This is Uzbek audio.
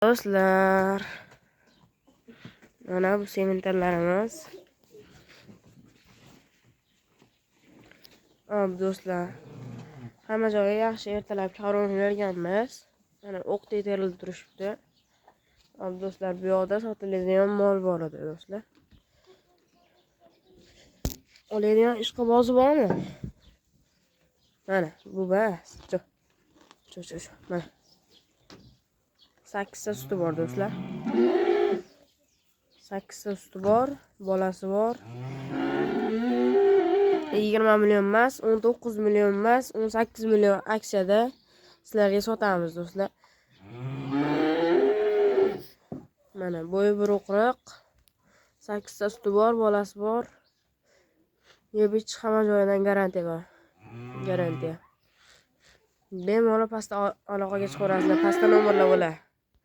Do'stlar, mana bu sementallarimiz. Hop do'stlar, hamma joyi yaxshi, ertalab korovni berganmiz. Mana o'qdek terilib turishibdi. Hop do'stlar, bu yoqda sotiladigan mol bor edi do'stlar. Oladigan ishqibozi bormi? Mana bu bas. Cho. Cho, cho, cho. Mana. 8 ta suti bor do'stlar. 8 ta suti bor, bolasi bor. 20 million emas, 19 million emas, 18 million aksiyada sizlarga sotamiz do'stlar. Mana bo'yi 1,40. 8 ta suti bor, bolasi bor. Yeb ichish hamma joyidan garantiya bor. Garantiya. Bemalol pastda aloqaga chiqaverasizlar. Pastda nomerlar bo'ladi.